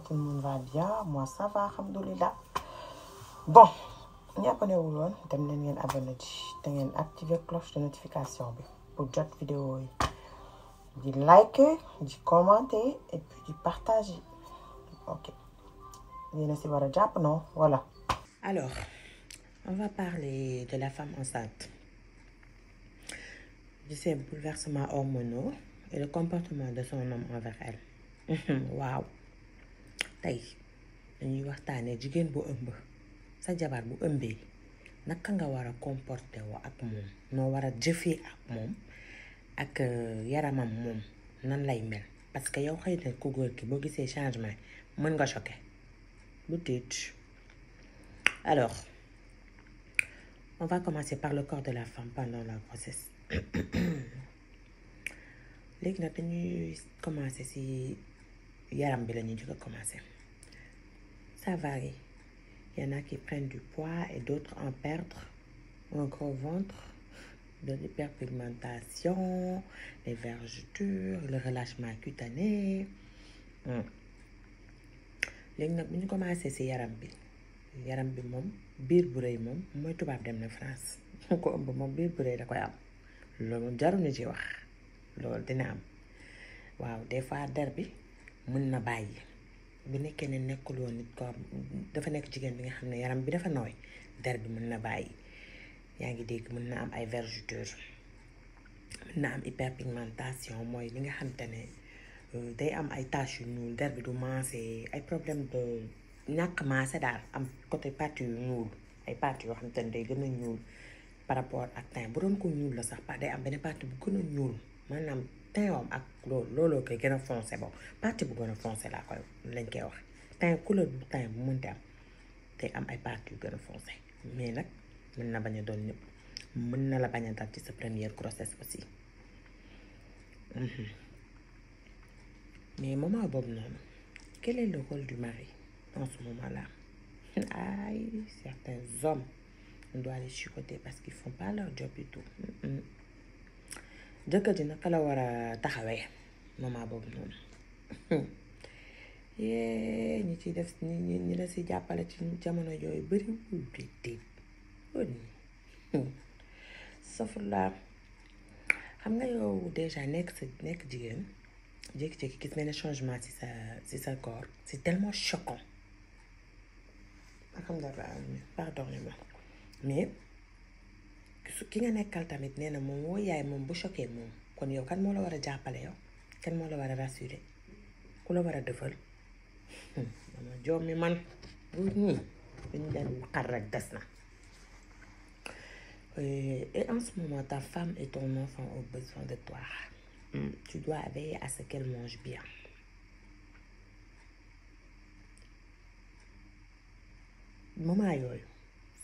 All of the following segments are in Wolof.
que tout le monde va bien. Moi, ça va, alhamdoulilah. Bon, ñi abonné wul woon dem leen ngeen abonné ci te ngeen activer cloche de notification bi pour jot vidéo yi di liker, di commenter et puis di partager. Ok. Yéen a si war a jàpp non? Voilà. Alors, on va parler de la femme enceinte, de ses bouleversements hormonaux et le comportement de son homme envers elle. Waaw tey dañuy waxtaanee jigéen bu ëmb sa jabar bu ëmbee naka nga war a comporter woo ak moom noo war a jëfee ak moom ak yaramam moom nan lay mel parce que yow xëy na ku góor ki boo gisee changement mën nga choqué bu tiit. Alors on va commencer par le corps de la femme pendant la grossesse. léegi nag dañuy commencer ci yaram bi la ñuy jëkk a commencer. Ça varie. Il y en a qui prennent du poids et d'autres en perdre, un gros ventre, de l'hyperpigmentation, les vergetures, le relâchement cutané. léegi nag bu ñu commencé ci yaram bi moom biir bu rëy moom mooy tubaab dem na France ko ëmb moom biir bu rëy da koy am loolu jaruñu ci wax loolu dina am waaw des fois der bi mën na bàyyi bu nekkee ne nekkul woon nit ko dafa nekk jigéen bi nga xam ne yaram bi dafa nooy der bi mën na bàyyi yaa ngi dégg mën na am ay vergetures mën na am hyperpigmentation mooy li nga xam te ne day am ay taches yu ñuul der bi du maase ay problème de ñàkk maase daal am côté partie yu ñuul ay parties yoo xam te ne day gën a ñuul par rapport ak teint bu doon ko ñuul la sax day am benn partie bu gën a ñuul maanaam teint ak looloo koy gën a foncé bon partie bu gën a foncé laa koy lañ koy wax teint couleur bu teint bu mënti am day am ay parties yu gën a foncé mais nag mën na bañ a doon ñëpp mën na la bañ a dal ci sa première grossesse aussi. Mais moment boobu noonu quel est le rôle du mari en ce moment-là? Aïe, certains hommes on doit les chicoter parce qu'ils font pas leur job et tout. jëkkër ji naka la war a taxawee moment boobu noonu ñi ciy def ñi la si jàppale ci jamono yooyu bëriwul déedéet safurlaa xam nga yow déjà nekk jigéen jékki-jékki gis benn changement ci sa corps c'est tellement choquant alhamdulilah pardonnez-moi mais ki nga nekkal tamit nee na moom woo yaay moom bu choqué moom kon yow kan moo la war a jàppale yow kan moo la war a rassurer ku la war a defal dama joom mi man bu ñii dañu daan xar rek des na. Et en ce moment ta femme et ton enfant ont besoin de toi. Tu dois veiller à ce qu'elle mange bien. Moment yooyu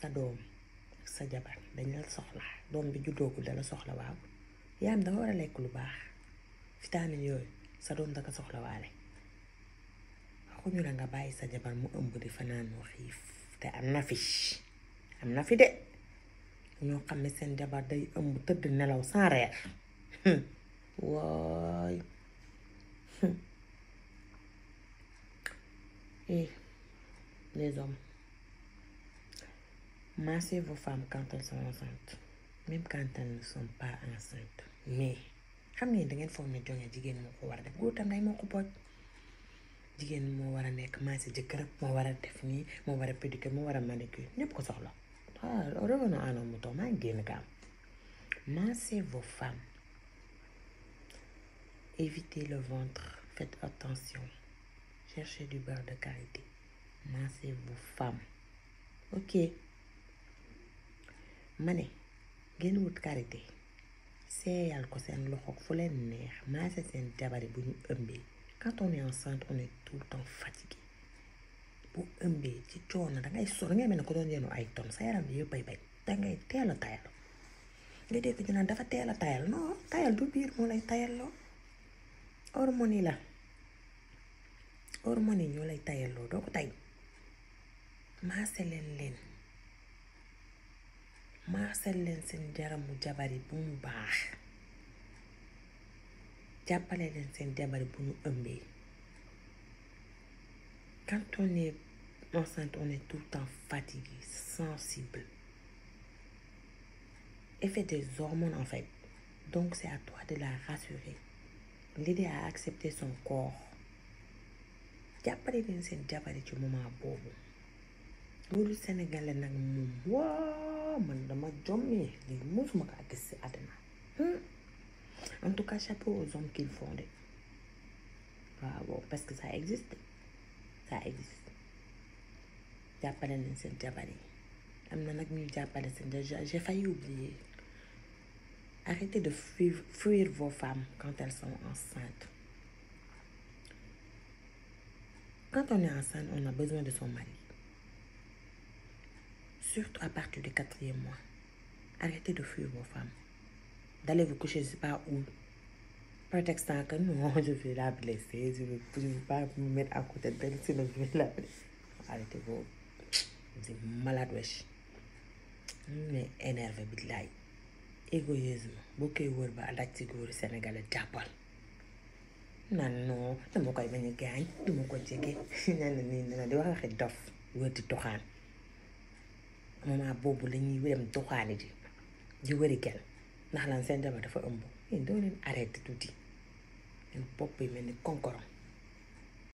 sa doom sa jabar dañ la soxla doom bi juddoogul dala soxla waaw yaam danga war a lekk lu baax vitamine yooyu sa doom danga soxla waale waxuñu la nga bàyyi sa jabar mu ëmb di fanaanoo xiif te am na fi de ñoo xam ne seen jabar day ëmb tëdd nelaw sans reer waay et les hommes massez vos femmes quand elles sont enceintes même quand elles ne sont pas enceintes mais xam ngeen da ngeen foog ne jonge jigéen moo ko war a def góor tam day moo ko booj jigéen moo war a nekk massé jëkkëram moo war a def nii moo war a pédicure moo war a manicure ñëpp ko soxla. Revenons à nos moutons maa ngi génn gaam. Massez vos femmes, évitez le ventre, faites attention, cherchez du beurre de karité, massez vos femmes. Ok ma ne ngeen wut karité seeyal ko seen loxo fu leen neex massé seen jabari bu ñu ëmbee. Quand on est enceinte on est tout le temps fatigué bu ëmbee ci coono dangay dangay mel ne ko doon yenu ay tonnes sa yaram bi yëpp ay bañ dangay teel a tayal nga dégg ñu naan dafa teel a tayal non tayal du biir moo lay tayalloo hormones yi la hormones yi ñoo lay tayalloo doo ko tay maase leen seen jaramu jabari bu mu baax jàppale leen seen jabari bu ñu ëmbee quand on est enceinte, on est tout le temps fatigué, sensible. Effet des hormones en fait. Donc c'est à toi de la rassurer. L'aider à accepter son corps. jàppale leen seen jabar ci moment boobu. loolu Sénégalais nag moom waa man dama jommi lii mosuma kaa gis si àddina. En tout cas chapeau aux hommes qui le font de. waaw parce que ça existe. jàppale leen seen jabar yi. am na nag ñuy jàppale seen j'ai failli oublier. Arrêtez de fuir vos femmes quand elles sont enceintes. Quand on est enceinte, on a besoin de son mari. Surtout à partir du 4e mois. Arrêtez de fuir vos femmes. D'aller vous coucher, je ne sais pas où. Prétextant que non, je vais la blesser, je ne vais pas me mettre à côté d'elle, sinon je vais la blesser. Arrêtez vous. Vous êtes malade, wesh. Mais énervé, billahi. Égoïsme. Beaucoup de gens qui ont été au Sénégal jàppal. Non dama koy bañ a gaañ duma ko jege nee di waxi dof wër di doxaan moment boobu la ñuy dem doxaani ji di wëri gel ndax lan seen jabar dafa ëmb doo leen arrêté tuuti leen bopp yi mel ni konkorom